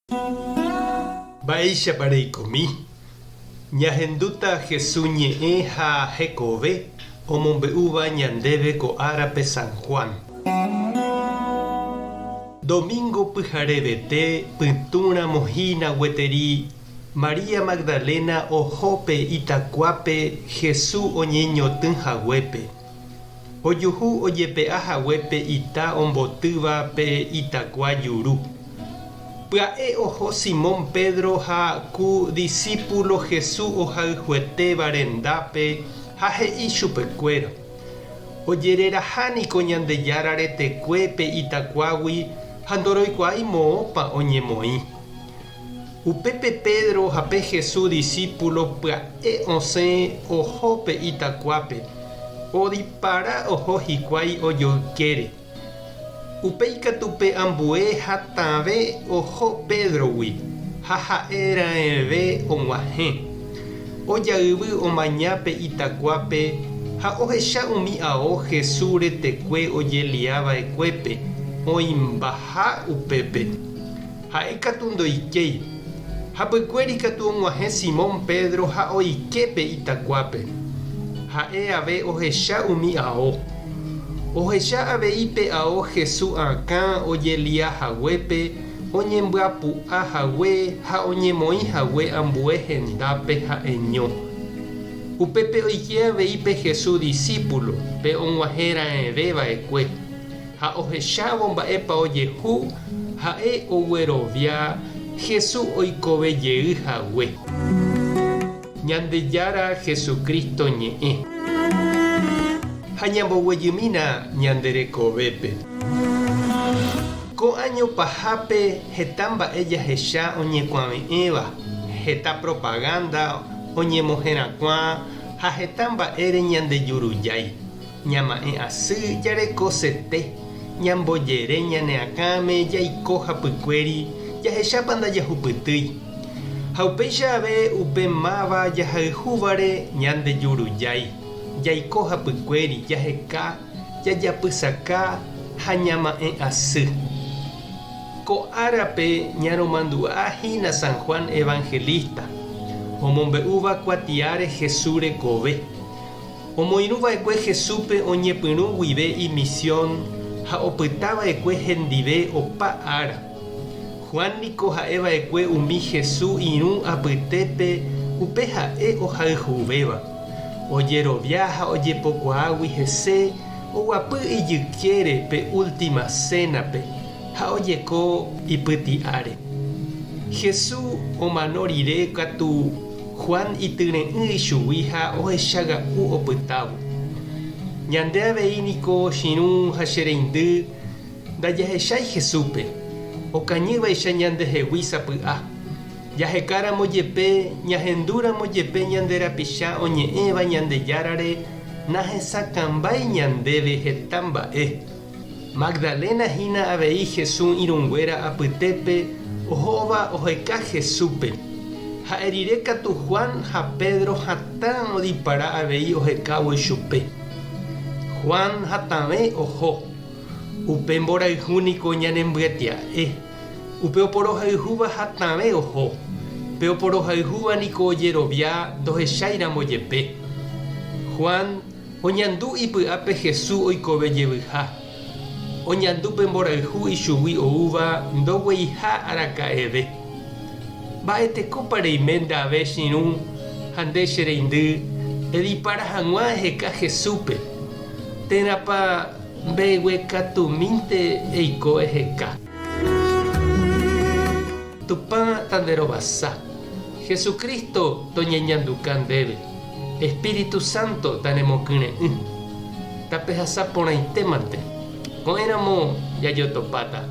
Mba'éichapa reikomi? Ñahendúta Hesu ñe'ẽ ha hekove omombe'úva ñandéve ko árape San Juan. Domingo pyharevete pytũramo hína gueteri María Magdalena oho pe itakuápe Hesu oñeñotỹ haguépe. Ojuhu ojepe'a hague pe ita ombotýva pe itakua juru. Pya'e oho Simón Pedro ha ku disípulo Jesús ohayhuetéva rendápe ha he'i chupekuéra, Ojereraha niko Ñandejára retekue pe itakuágui ha ndoroikuaái moõpa oñemoĩ. Upépe Pedro ha pe Jesús disípulo pya'e osẽ oho pe itakuápe, odipara oho hikuái ojoykére. Upéi katu pe ambue hatãve oho Pédrogui ha ha'e raẽve og̃uahẽ. Ojayvy omaña pe itakuápe ha ohecha umi ao Jesús retekue ojelia va'ekuépe oĩmbaha upépe. Ha'e katu ndoikéi. Hapykuéri katu og̃uahẽ Simón Pedro ha oike pe itakuápe. Ha'e ave ohecha umi ao. Ohecha avei pe ao Hesu akã ojelia haguépe, oñembyapu'a hague ha oñemoĩ hague ambue hendápe ha'eño. Upépe oike avei pe Hesu disípulo, pe og̃uahẽ raẽve va'ekue. Ha ohechávo mba'épa ojehu, ha'e oguerovia Jesús oikove jey hague. Ñandejára Jesucristo ñe'ẽ. Ha ñamboguejymína ñande rekovépe. Ko áño pahápe heta mba'e jahecha oñekuave'ẽva, heta propaganda oñemoherakuã ha heta mba'ére ñandejurujái. Ñama'ẽ asy jarekosete, ñambojere ñane akãme jaiko hapykuéri jahechápa ndajahupytýi. Ha upéicha ave upe máva jahayhúvare ñandejurujái, jaiko hapykuéri jaheka, jajapysaka ha ñama'ẽ asy. Ko árape ñaromandu'a hína San Juan Evangelista, omombe'úva kuatiáre Jesús rekove. Omoirũ va'ekue Jesúspe oñepyrũ guive imisión ha opyta va'ekue hendive opa ára. Juan niko ha'e va'ekue umi Jesús irũ apytépe upe ha'e ohayhuvéva. Ojerovia ha ojepokuaágui hese oguapy ijykére pe última sénape ha ojeko ipyti'áre. Jesús omano rire katu Juan ityre'ỹ ichugui ha ohechaga'u opytávo. Ñande avei niko chirũ ha che reindy ndajahechái Jesúspe, okañývaicha ñandehegui sapy'a. Jahekáramo jepe, ñahendúramo jepe ñande rapicha oñe'ẽva Ñandejárare nahesakãmbái ñandéve heta mba'e. Magdalena hína avei Jesús irũnguéra apytépe ohóva oheka Jesúspe. Ha'e rire katu Juan ha Pedro hatã odipara avei ohekávo ichupe. Juan hatãve oho. Upe mborayhu niko ñanembyetia'e. Upe oporohayhúva hatãve oho. Pe oporohayhúva niko ojerovia ndohecháiramo jepe. Juan Oñandu ipy'ápe Hesu oikove jevyha. Oñandu pe mborayhu ichugui oúva ndogueiha araka'eve. Mba'etekópa reime nde ave che irũ ha nde che reindy edipara hag̃ua eheka Hesúpe, térãpa mbeguekatumínte eiko eheka? Tupã tanderovasa. Jesucristo toñeñanduka ndéve. Espíritu Santo tanemokyre'ỹ. Tapehasa porãitémante. Ko'ẽramo jajotopáta.